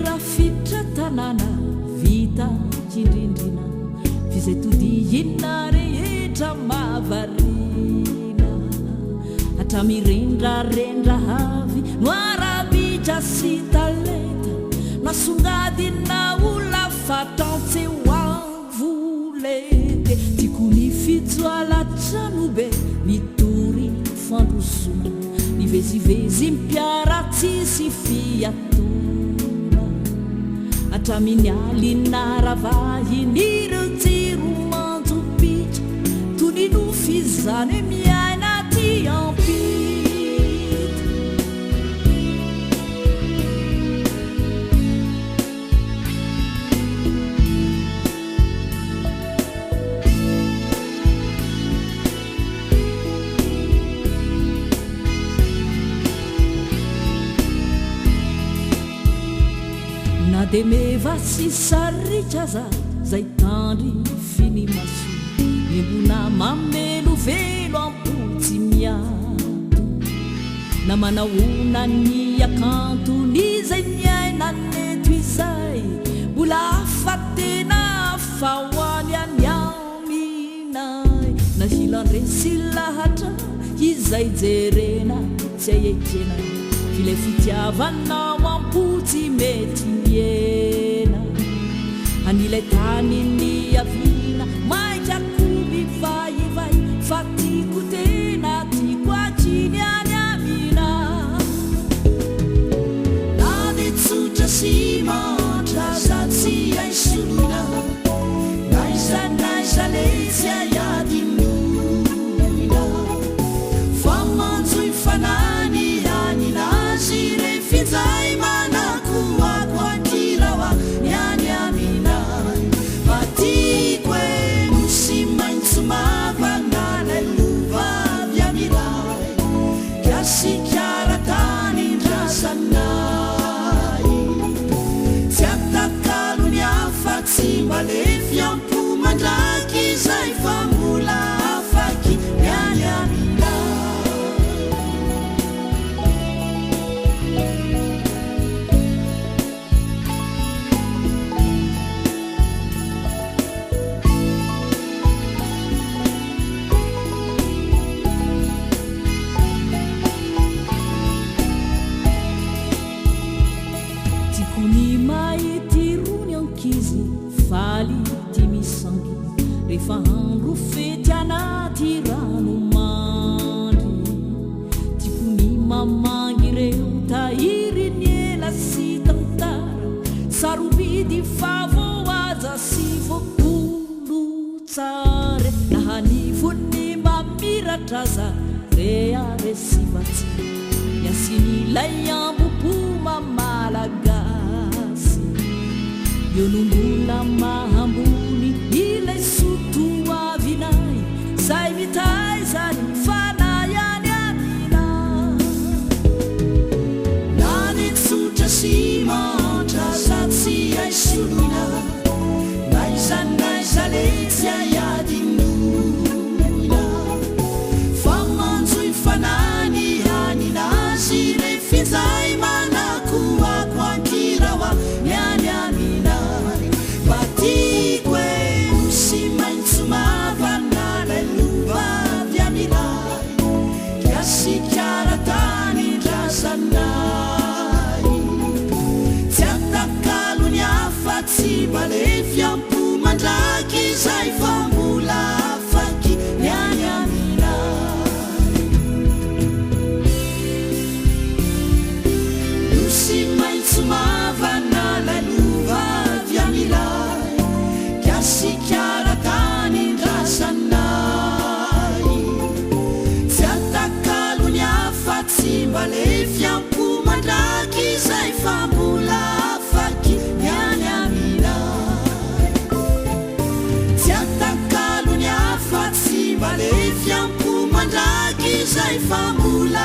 rafitra tanàna vita kindrindrina f'izay todihina rehetra mahavariana hatramin'ny avy no arabika sy talenta nasongadina ho lafatantsy ho avolete. Tiako ny fijoala tranobe mitory fandrosoana, mivezivezy mpiaratsy sy fiatoana hatramin'ny alina ravahin'ireo jiro manjopiaka toy ny nofy izany hoe miaina aty ampita. Na dia meva sy sariaka aza zay tandrify ny maso, embona mamelovelo am-po tsy miato. Na manahoana ny hakanton'izay niainana eto izay, mbola hafa tena hafa ho any any aminay. Na hilan-dresy lahatra izay jerena tsy hay ekena, f'ilay fitiavana ao am-po tsy mety mihena. An'ilay tany niaviana mainka koa mivaivay fa tiako tena tiako aky ny any amina. Na dia tsotra sy mahantra aza tsy hay soloina, n'aiza n'aiza letsy hay adinoina. Fa manjohy fanahy ny hanina azy refinjay manakoako ankirawa ny any aminay. Fa tiako e nosy maitso mavana lay lova avy amiray, Gasikara tanindrazanay. Tsy atakalo ny hafa tsy mba lefy am-po mandrakizay fa mbola afaky ny any aminay. Tiako ny mahita irony ankizy faly tia misangy rehefa andro fety anaty rano mandry. Tiako ny mamangy ireo tahirin'ny ela sy tantara sarobidy fa voahaja sy voakolo tsara. Na hanivon'ny mamiratra aza rehareha sy vatsy ny hasin'ilay ambopo mamalagasy. Eo no mbola mahambony ilay soa toavinay zay mitaiza ny fanahy any aminay. Na dia tsotra sy mahantra aza tsy hay soloina, n'aiza n'aiza letsy hay adinoina. Fa manjohy fanahy ny hanina azy refinjay manakoako ankirawa ny any aminay. Mba tiako e nosy maitso mavana lay lova avy aminay, Gasikara tanindrazanay. Tsy atakalo ny hafa tsy mba lefy am-po mandrakizay fa mbola afaky ny any aminay. Nosy maitso mavana lay lova avy aminay, Gasikara tanindrazanay. Tsy atakalo ny hafa tsy mba lefy am-po mandrakizay fa mbola afaky ny any aminay. Tsy atakalo ny hafa tsy mba lefy am-po mandrakizay fa mbola.